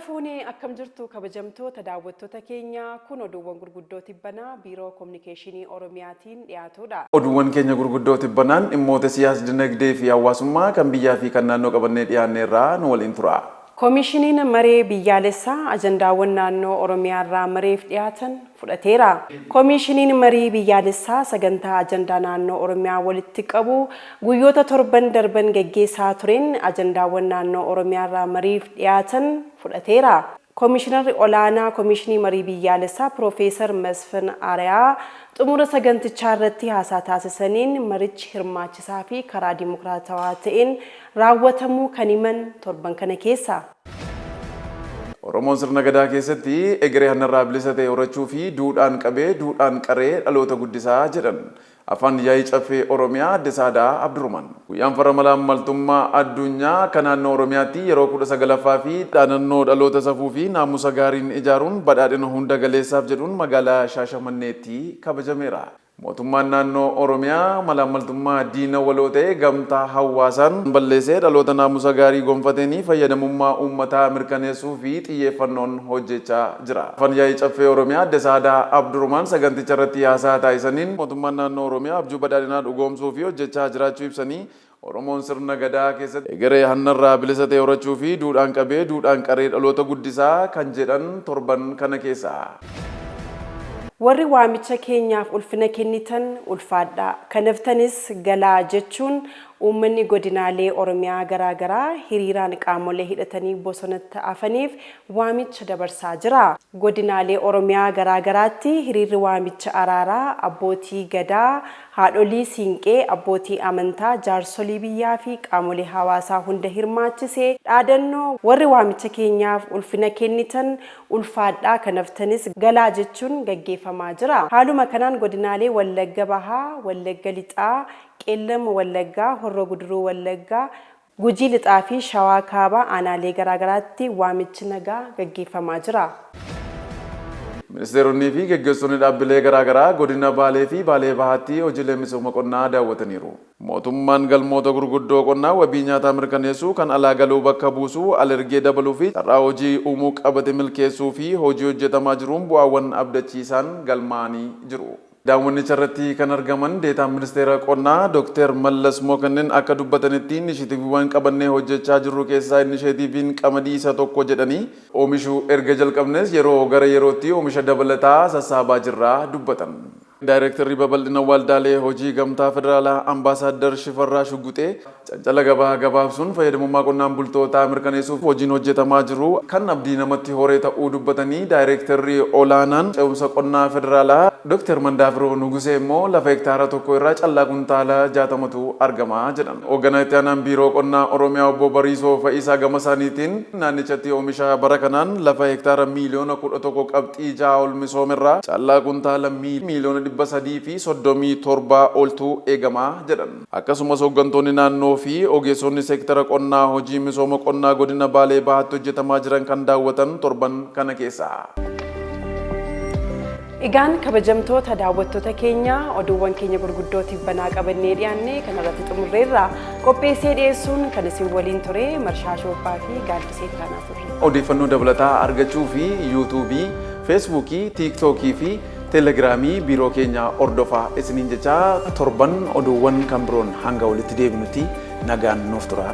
Harka fuunee, akkam jirtu kabajamtoota daawwattoota keenya? Kun oduuwwan gurguddoo tibbanaa Biiroo Kominikeeshinii Oromiyaatiin dhiyaatudha. Oduuwwan keenya gurguddoo tibbanaan dhimmoota siyaas dinagdee fi hawaasummaa kan biyyaa fi kan naannoo qabannee dhiyaanneerraa, nu waliin tura. Koomishiniin Maree Biyyaalessaa ajandaawwan naannoo Oromiyaarraa mareef dhiyaatan fudhateera. Koomishiniin Marii Biyyaalessaa sagantaa ajandaa naannoo Oromiyaa walitti qabu guyyoota torban darban gaggeessaa tureen ajandaawwan naannoo Oromiyaarraa mariif dhiyaatan fudhateera. Koomishinarri Olaanaa Koomishinii Marii Biyyaalessaa Piroofeesar Masfin Ariyaa xumura sagantichaa irratti haasaa taasisaniin marichi hirmaachisaa fi karaa dimokiraatawaa ta'een raawwatamuu kan himan torban kana keessa. Oromoon sirna Gadaa keessatti egeree hannarraa bilisa ta'e horachuu fi duudhaan qabee duudhaan qaree dhaloota guddisaa jedhan Afaan Yaa'ii Caffee Oromiyaa Adde Saadaa Abdurumaan. Guyyaan farra malaammaltummaa addunyaa akka naannoo Oromiyaatti yeroo 19ffaa fi dhaadannoo "Dhaloota safuu fi naamusa gaariin ijaaruun badhaadhina hunda galeessaaf" jedhuun magaalaa Shaashamanneetti kabajameera. Mootummaan naannoo Oromiyaa malaammaltummaa diina waloo ta'e gamtaa hawaasaan balleessee dhaloota naamusa gaarii gonfateen fayyadamummaa uummataa mirkaneessuu fi xiyyeeffannoon hojjechaa jira. Afaan Yaa'ii Caffee Oromiyaa Adde Saadaa Abdurumaan saganticha irratti haasaa taasisaniin mootummaan naannoo Oromiyaa abjuu badhaadhinaa dhugoomsuu fi hojjechaa jiraachuu ibsanii, Oromoon sirna Gadaa keessatti egeree hannarraa bilisa ta'e horachuu fi duudhaan qabee duudhaan qaree dhaloota guddisaa kan jedhan torban kana keessa. "Warri waamicha keenyaaf ulfina kennitan ulfaadhaa, kan haftanis galaa" jechuun uummanni godinaalee Oromiyaa garaa garaa hiriiraan qaamolee hidhatanii bosonatti hafaniif waamicha dabarsaa jira. Godinaalee Oromiyaa garaa garaatti hiriirri waamicha araaraa abbootii Gadaa, haadholii Siinqee, abbootii amantaa, jaarsolii biyyaa fi qaamolee hawaasaa hunda hirmaachise dhaadannoo "Warri waamicha keenyaaf ulfina kennitan ulfaadhaa, kan haftanis galaa" jechuun gaggeeffamaa jira. Haaluma kanaan godinaalee Wallagga Bahaa, Wallagga Lixaa, Qeellam Wallaggaa, Horroo Guduruu Wallaggaa, Gujii Lixaa fi Shawaa Kaabaa aanaalee garaagaraatti waamichi nagaa gaggeeffamaa jira. Ministeeronnii fi geggeessitoonni dhaabbilee garaagaraa godina Baalee fi Baalee Bahaatti hojiilee misooma qonnaa daawwataniiru. Mootummaan galmoota gurguddoo qonnaa wabii nyaataa mirkaneessuu, kan alaa galuu bakka buusuu, alergee dabaluu fi carraa hojii uumuu qabate milkeessuu fi hojii hojjetamaa jiruun bu'aawwan abdachiisaan galmaa'anii jiru. Daawwannicha irratti kan argaman Deetaan Ministeera Qonnaa Dooktar Mallas Mokonnin akka dubbatanitti, inisheetiiviiwwan qabannee hojjechaa jirru keessaa inisheetiiviin qamadii isa tokko jedhanii, oomishuu erga jalqabnes yeroo gara yerootti oomisha dabalataa sassaabaa jirra dubbatan. Daayrektarri babal'ina waldaalee hojii gamtaa federaalaa Ambaasaaddar Shifarraa Shugguxee cancala gabaa gabaabsuun fayyadamummaa qonnaan bultootaa mirkaneessuuf hojiin hojjetamaa jiru kan abdii namatti horee ta'uu dubbatanii, daayrektarri olaanaan ce'umsa qonnaa federaalaa Dooktar Mandaafiroo Nugusee immoo lafa hektaara tokko irraa callaa kuntaala 60tu argama jedhan. Hoogganaa itti aanaan Biiroo Qonnaa Oromiyaa Obbo Bariisoo Fa'iisaa gama isaaniitiin naannichatti oomisha bara kanaan lafa hektaara miiliyoona 11.6 ol misoomerraa callaa kuntaala miiliyoona 337 oltu eegama jedhan. Akkasumas hooggantoonni naannoo fi ogeessonni seektara qonnaa hojii misooma qonnaa godina Baalee Bahaatti hojjetamaa jiran kan daawwatan torban kana keessa. Egaan kabajamtoota daawwattoota keenya, oduuwwan keenya gurguddoo tibbanaa qabannee dhiyaanne kanarratti xumurreerra. Qopheessee dhiyeessuun kan isin waliin ture Marshaa Shoophaa fi Gaaddisee Taanaa turre. Odeeffannoo dabalataa argachuu fi Yuutuubii, Feesbuukii, Tiiktookii fi Teelegiraamii biiroo keenya hordofaa isiniin jechaa, torban oduuwwan kan biroon hanga walitti deebinutti nagaan nuuf tura.